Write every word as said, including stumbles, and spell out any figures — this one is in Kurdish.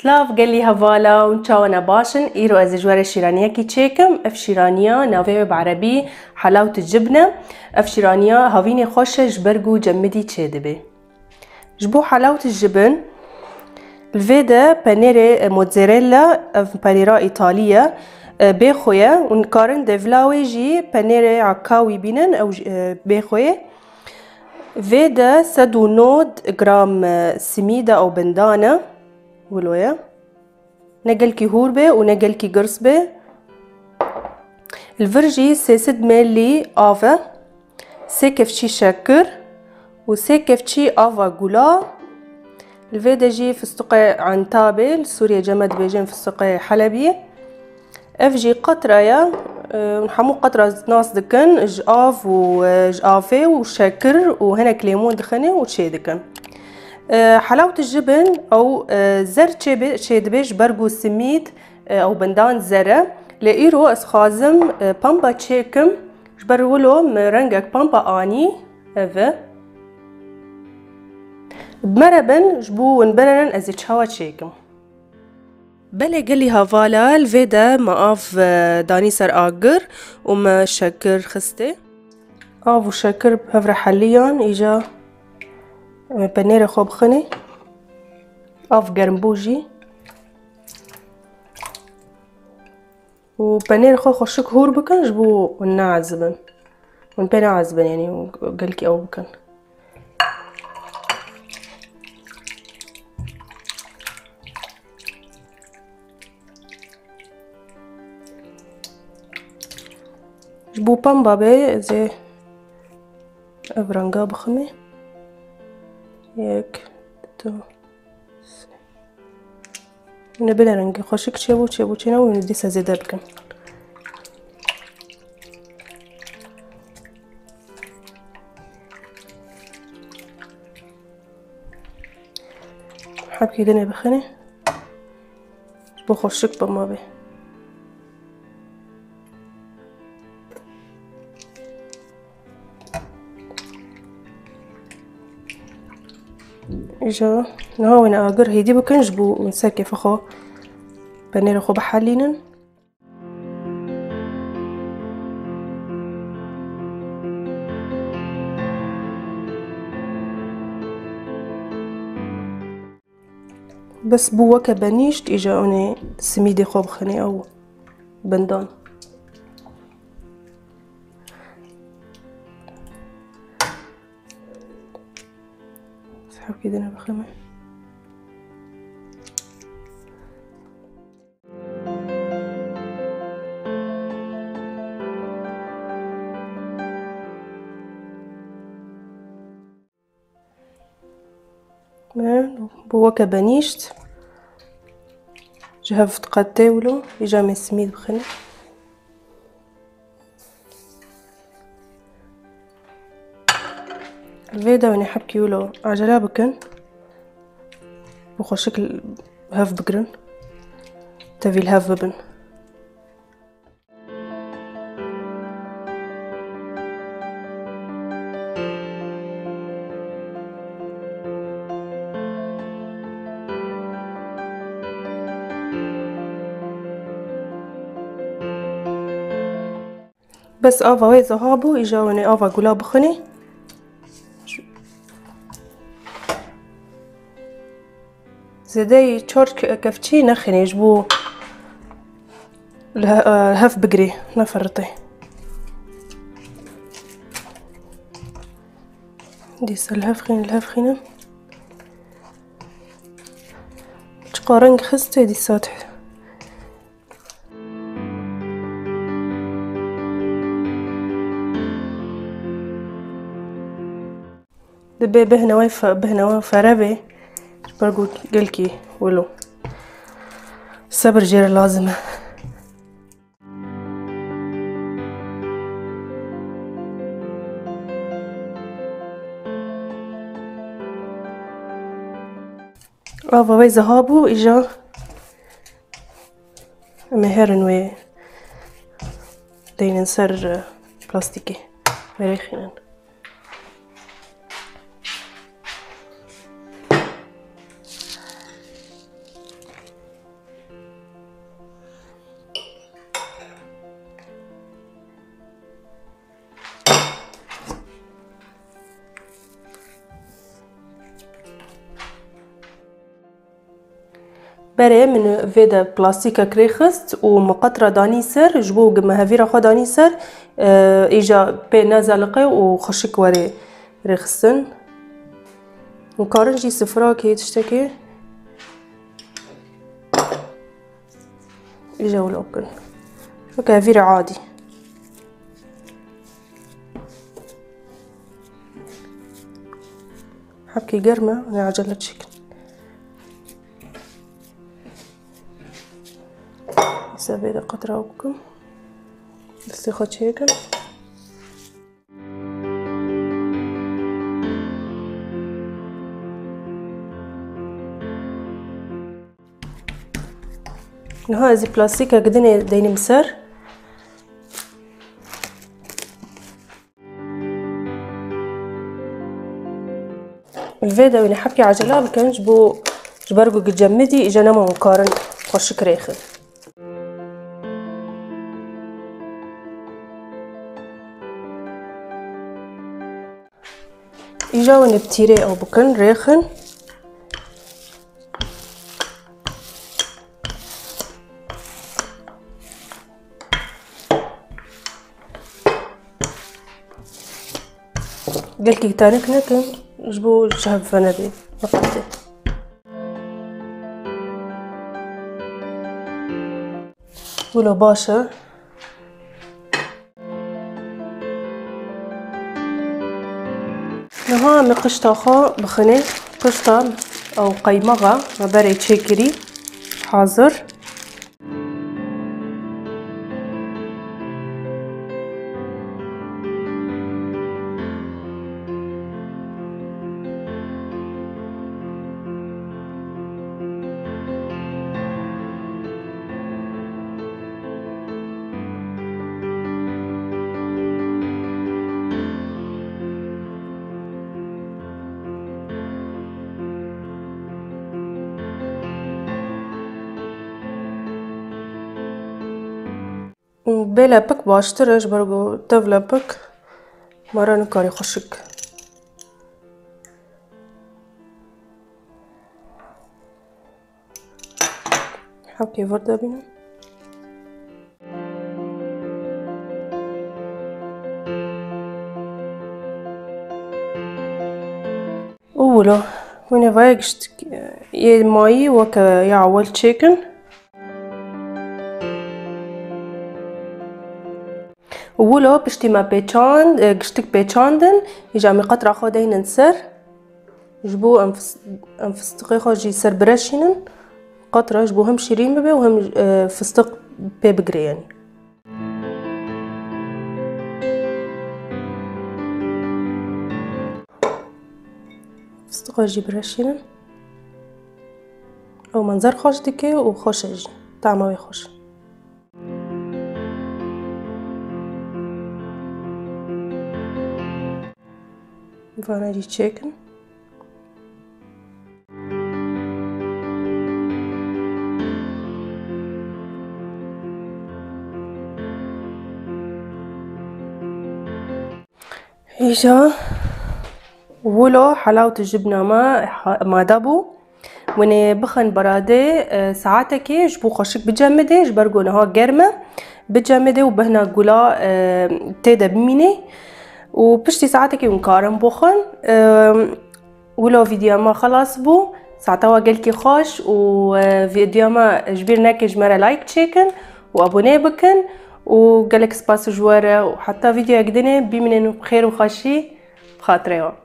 Silav gelî hevala û çawa ne baş in? Îro ez ê ji we re şîraniyekî çêkim. Ev şîraniya navê wê bi erebî helawt cibn e. Ev şîraniya havînê xweş e ji ber ku cemidî çêdibe. Ji bo helawt jibin, li vê de penêrê mozzarella, ev penêra îtalî ye, bê xwe ye û nikarin devla wê jî penêrê akawî bînin, ew jî, bê xwe ye. Vê de sed û nod gram simîd e ew bindan e, wilo ye. Ne gelkî hûr be û ne gelkî girs be. Li vir jî sê sed milî av e, sê kevçî şekir û sê kevçî ava gula. Li vê de jî fistiqê enta be, li Sûriyê cem me dibêjin fistiqê helebiyê. Ev jî qatra ye, e, hemû qatra nas dikin, ji av û, e, ji avê û şekir û hinek lêmûn dixine û çê dikin. E, helawt jibin ew, e, zer çê be-, çê dibe ji ber ku simîd, e, ew bindan zer e. Lê îro ez xwazim, e, pemba çêkim, ji ber wilo min rengek pemba anî, ev e. Bi me re bin, ji bo hûn binerin ez ê çawa çêkim. Belê gelî hevala, li vê de me av, e, danî ser agir û me şekir xistê. Av û şekir bi hev re heliyan, îca em ê penêrê xwe bixinê. Av germ bû jî. Û penêrê xwe xweşik hûr bikin, ji bo hûn neezibin. Hûn pê neezibin, yanî gelkî ew bikin. Ji bo pemba bê, ez ê ev renga biximê. Yek, du, sê. Hûn ê bine rengê xweşik çêbû, çêbû, çênebû, hûn ê dîsa zêde bikin. Hebkî din ê bixinê. Ji bo xweşik bi me bê. Îja niha wêne agir hêdî bikin, ji bo ser kêfa xwe penêra xwe bihelînin. Bes bû weke benîşt, îja hûn ê simîdê xwe bixinê ew bindan. Hebkî din ê bixime. Bû weke benîşt. Ji hev diqetê wilo, îja em ê simîd bixine. Vê de hûn ê hebkî wilo acele bikin. Bi xweşik li hev bigirin. Tevî li hev bibin. Bes ava wê ziha bû, îja hûn ê ava gula bixwinê. Zêdeyî çar ke-, kevçî nexînê ji bo li he-, hev bigirê, neferitê. Dîsa li hev xînin, li hev xînin. Çiqa reng xistê dîsa tê. Dibê bihnewe fe-, bihnewe fere bê. Ji ber ku gelkî wilo sebir jê re lazim e. Ava wê ziha bû, îja em ê herin wê deynin ser, e, plastîkê. Wê rêxînin. Berê min vê de plastikek rêxist û min qetra danî ser, ji bo me hevîra xwe danî ser, e, îja pê nezeliqe û xweşik were rêxistin. Hûn karin jî sifrakê tiştekê îja wilo bikin. Weke hevîra adî. Hebkê germ e, ne acele çêkin. Îsa vê de qetra bikim. Destê xwe çêkin. Niha ez ê plastikek dinê deynim ser. Li vê de wî hebkê ecela bikin, ji bo, ji ber ku gicemidî îja nema hûn karin xweşik rêxin. Îja wî bi tîrê ew bikin, rêxin. Gelkî tenik nekin, ji bo ji hev venebê, miqate. Wilo baş e. Niha em ê qişta xwe bixinê. Qişta ew qeymaxa me berê çêkirî hazir. Bê lepik baştir e, ji ber ku tev lepik mara nikarî xweşik. Hewkê vir de bînin. Û wilo, hûn ê vaya giştik yê mayî weke ya ewil çêkin. Û wilo piştî me pêçand, e, giştik pêçandin, îja em ê qetra xwe deynin ser. Ji bo em fis-, em fistiqê xwe jî ser bireşînin, qetra ji bo hem şîrîn bibe û hem, e, fistiq pê bigire, yanî. Fistiqa jî bireşînin. Ew menzer xweş dike û xweş e jî. Tama wê xweş e. Vana jî çêkin. Îja wilo helaw tu jibna me ha-, made bû. Hûn ê bixin beradê, e, saetekê ji bo xweşik bicemidê, ji ber ku niha germ e. Bicemidê û bihna gula, e, tê de bimînê. Û piştî saetekê hûn karin boxin. E, Wilo vîdyoya me xelas bû. Saeta we gelkî xweş û, e, vîdyoya me ji bîr nekin, ji me re like çêkin û abone bikin û gelek spas ji we re û heta vîdyoyek dinê bimînin bi xêr û xweşî bi xatirê we.